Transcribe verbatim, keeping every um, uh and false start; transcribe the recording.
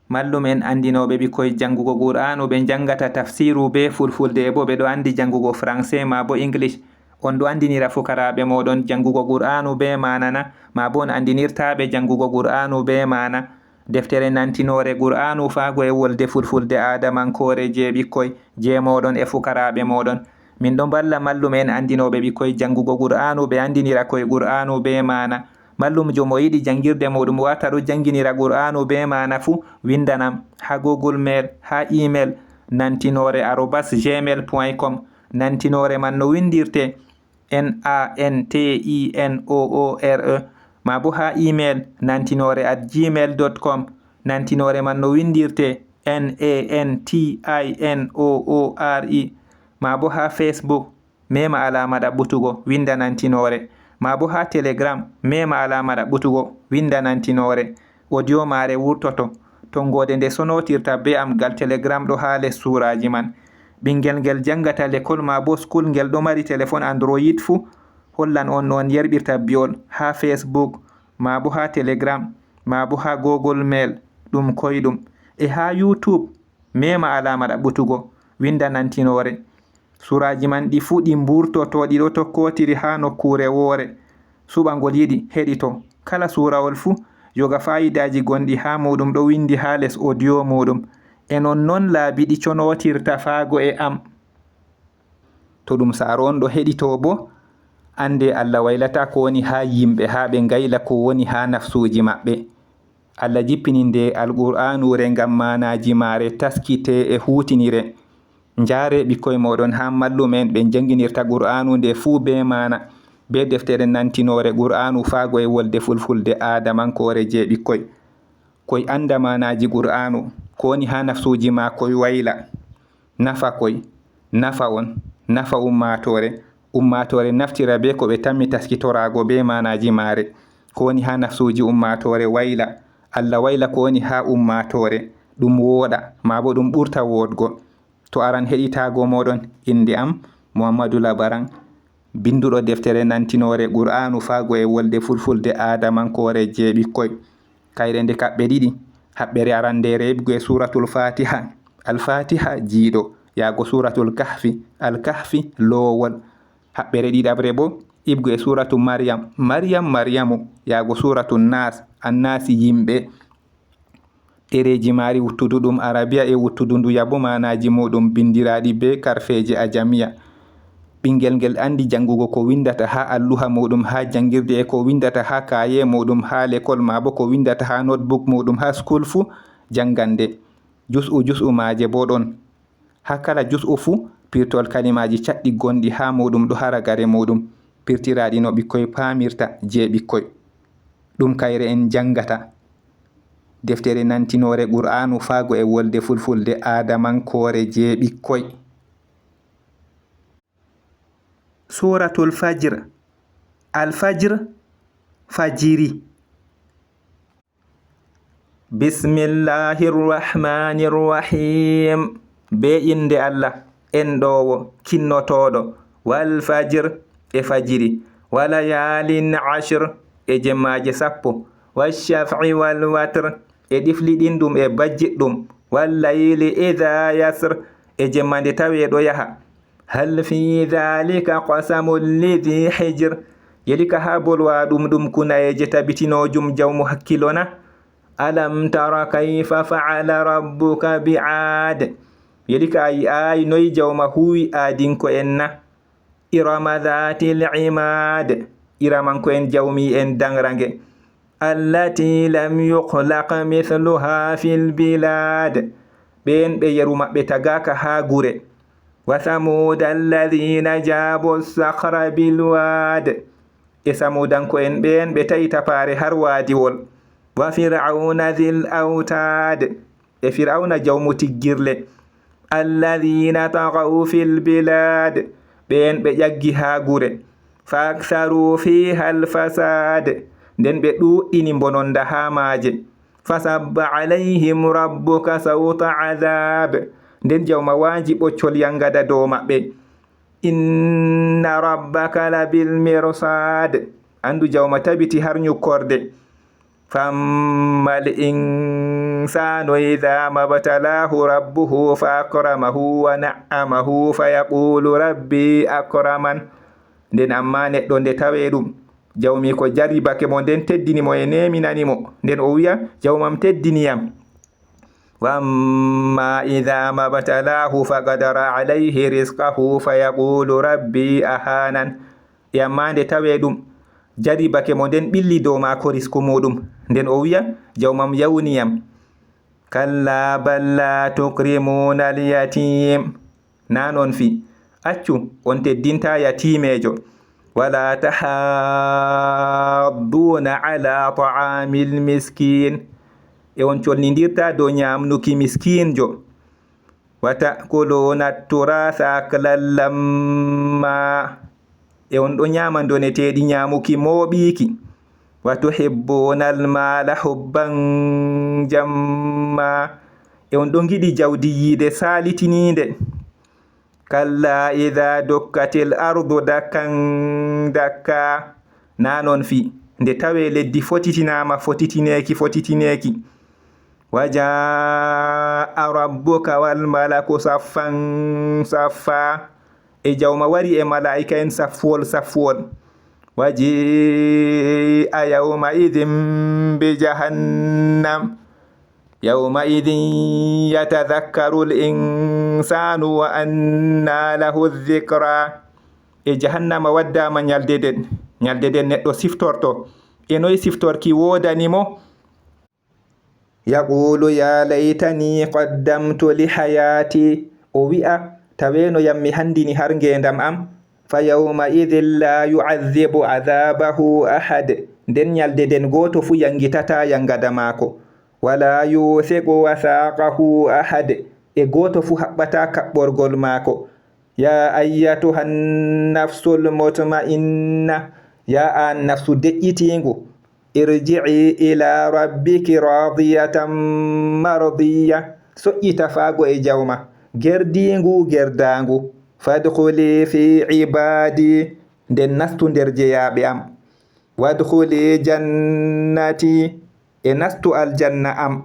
Mallum'en anndinooɓe ɓikkoy janngugo Qur'aanu, ɓe njanngata tafsiiru bee Fulfulde, e boo ɓe ɗo anndi janngugo Français maa boo English. On ɗo anndinira fukaraaɓe mooɗon janngugo Qur'aanu bee maana na? Maa boo on anndinirtaa ɓe janngugo Qur'aanu bee maana? Deftere nantinoore Qur'aanu faago e wolde Fulfulde aadamankoore jey ɓikkoy, jey mooɗon e fukaraaɓe mooɗon. Min ɗon mballa mallum'en anndinooɓe ɓikkoy janngugo Qur'aanu, ɓe anndinira koy Qur'aanu bee maana. Mallumjo mo yiɗi janngirde muuɗum wata ɗo jannginira Qur'aanu bee maana fuu, winndanam haa Google Mail, haa email nantinoore arobas gmail point com. Nantinoore man no winndirtee N A N T I N O O R E, maa boo haa email nantinoore at gmail dot com. Nantinoore man no winndirtee N A N T I N O O R E, maa boo haa Facebook, meema alaama ɗaɓɓutugo, winnda nantinoore, maa boo haa Telegram, meema alaama ɗaɓɓutugo, winnda nantinoore. Audio maare wurtoto. Tonngoode nde sonootirta bee am gal Telegram ɗo haa les suuraaji man. Ɓinngel ngel janngata lekol maa boo school ngel ɗo mari telefon Android fuu, hollan on no on yerɓirta bi'ol haa Facebook, maa boo haa Telegram, maa boo haa Google Mail, ɗum koyɗum. E haa YouTube, meema alaama ɗaɓɓutugo, winnda nantinoore. Suuraaji man ɗi fuu ɗi mburtoto, ɗi ɗo tokkootiri haa nokkuure woore. Suɓangol yiɗi, heɗito. Kala suurawol fuu, yoga faayidaaji gonɗi haa muuɗum ɗo winndi haa les audio muuɗum. E non non laabi ɗi conootirta faago e am. To ɗum saaro on ɗo heɗito boo, anndee Allah waylataa ko woni haa yimɓe haa ɓe ngayla ko woni haa nafsuuji maɓɓe. Allah jippini nde Alqur'aanuure ngam maanaaji maare taskitee e huutiniree. Njaaree ɓikkoy mooɗon haa mallum'en ɓe njannginirta Qur'aanu nde fuu bee maana, bee deftere nantinoore Qur'aanu faago e wolde Fulfulde aadamankoore jey ɓikkoy. Koy annda maanaaji Qur'aanu, ko woni haa nafsuuji maa koy wayla. Nafa koy, nafa on, nafa ummaatoore, ummaatoore naftira bee ko ɓe tammi taskitoraago bee maanaaji maare. Ko woni haa nafsuuji ummaatoore wayla, Allah wayla ko woni haa ummaatoore, ɗum wooɗa, maa boo ɗum ɓurta wooɗgo. To aran heɗitaago mooɗon, innde am Muhammadu Labaran, binnduɗo deftere nantinoore Qur'aanu faago e wolde Fulfulde aadamankoore jey ɓikkoy. Kayre nde kaɓɓe ɗiɗi. Haɓɓere arandeere iɓgo e Suuratul Faatiha, Al-Faatiha, jiiɗo, yaago Suuratul Kahfi, Al-Kahfi, loowol. Haɓɓere ɗiɗaɓre boo, iɓgo e Suuratu Maryam, Maryam, Maryamu, yaago Suuratu Naas, Annaasi, yimɓe. Ɗereeji maari wuttudu ɗum Arabiya e wuttudu ndu yabo maanaaji muuɗum binndiraaɗi bee karfeeje Ajamiya. Ɓinngel ngel anndi janngugo ko winndata haa alluha muuɗum haa janngirde e ko winndata haa kaaye muuɗum haa lekol maa boo ko winndata haa notebook muuɗum haa school fuu, janngan nde. Jus'u jus'u maaje boo ɗon. Haa kala jus'u fuu, pirtol kalimaaji caɗɗi gonɗi haa muuɗum ɗo haa ragare muuɗum, pirtiraaɗi no ɓikkoy paamirta jey ɓikkoy. Ɗum kayre en njanngata. Deftere nantinoore Qur'aanu faago e wolde Fulfulde aadamankoore jey ɓikkoy. Suuratul Fajr. Al Fajr, fajiri. Bismillahir Rahmanir Rahim. Bee innde Allah, enɗoowo, kinnotooɗo. Wal fajr, e fajiri. Wa layaalin ashr, e jemmaaje sappo. Wash shaf'i wal watr, e ɗifliɗinɗum e bajjiɗɗum. Wal layli idha yasr, e jemma nde tawee ɗo yaha. Hal fi dhalika qasamun li dhi hijr? Yelika haa bolwa ɗum ɗum kunayeeje tabitinoojum jawmu hakkilo na? Alam tara kayfa fa'ala rabbuka bi Aad? Yelika a yi'aay noy jawma huwi Aadinko'en na? Irama dhatil imaad, Iramanko'en jawmii'en daŋraŋge. Allati lam yukhlaq mithluha fil bilad, ɓeen ɓe yeru maɓɓe tagaaka haa gure. Wa thamuda alladhina jabu sakhra bil wad, e Samuudanko'en ɓeen ɓe ta'i tapaare har waadiwol. Wa fir'awna dhil awtaad, e Fir'awna jawmu tiggirle. Alladhina taghaw fil bilad, ɓeen ɓe ƴaggi haa gure. Fa aktharu fiha al fasad, nden ɓe ɗuuɗɗini mbononda haa maaje. Fa sabba alayhim rabbuka sawta adhab, nden Jawma waanji ɓoccol yaŋgada dow maɓɓe. Inna rabbaka labil mirsad, anndu Jawma tabiti har nyukkorde. Fa ammal in الإنسان إذا ما ابتلاه ربه فأكرمه ونعمه فيقول ربي أكرمن. Nden amma neɗɗo nde tawee ɗum, jawmi ko jarribake mo nden teddini mo e neeminani mo, nden o wi'a, "Jawmam teddini yam." وأما إذا ما ابتلاه فقدر عليه رزقه فيقول ربي أهانن. E amma nde tawee ɗum jarribake mo nden ɓilli dow maako risku muuɗum, nden o wi'a, "Jawmam yawni yam." كلا بل لا تكرمون اليتيم. Naa non fii. Accu, on teddintaa yatiimeejo. ولا تحاضون على طعام المسكين. E on colnindirtaa dow nyaamnuki miskiinjo. وتأكلون التراث أكلا لما. E on ɗo nyaama ndoneteeɗi nyaamuki mooɓiiki. وتحبون المال حبا جما. E on ɗo ngiɗi jawdi yiide saalitiniinde. كلا إذا دكت الأرض دكا دكا. Naa non fii, nde tawee leddi fotitinaama fotitineeki fotitineeki. وجاء ربك والملك صفا صفا. E jawma wari e malaa'ika'en saffuwol saffuwol. وجيء يومئذ بجهنم. يومئذ يتذكر الإنسان وأنى له الذكرى. E jahannama waddaama nyalde nden. Nyalde nden neɗɗo siftorto. E noy siftorki woodani mo? يقول يا ليتني قدمت لحياتي. O wi'a, "Taweeno yam mi handini har ngeendam am." فيومئذ لا يعذب عذابه أحد. Nden nyalde nden gooto fuu yangitataa yangada maako. ولا يوثق وثاقه أحد. E gooto fuu haɓɓataa kaɓɓorgol maako. يا أيتها النفس المطمئنة. Yaa aan nafsu deƴƴitiingu. ارجعي إلى ربك راضية مرضية. Soƴƴi tafaago e jawma, gerdiingu gerdaangu. فادخلي في عبادي. Nden nastu nder jeyaaɓe am. وادخلي جنتي. E nastu aljanna am.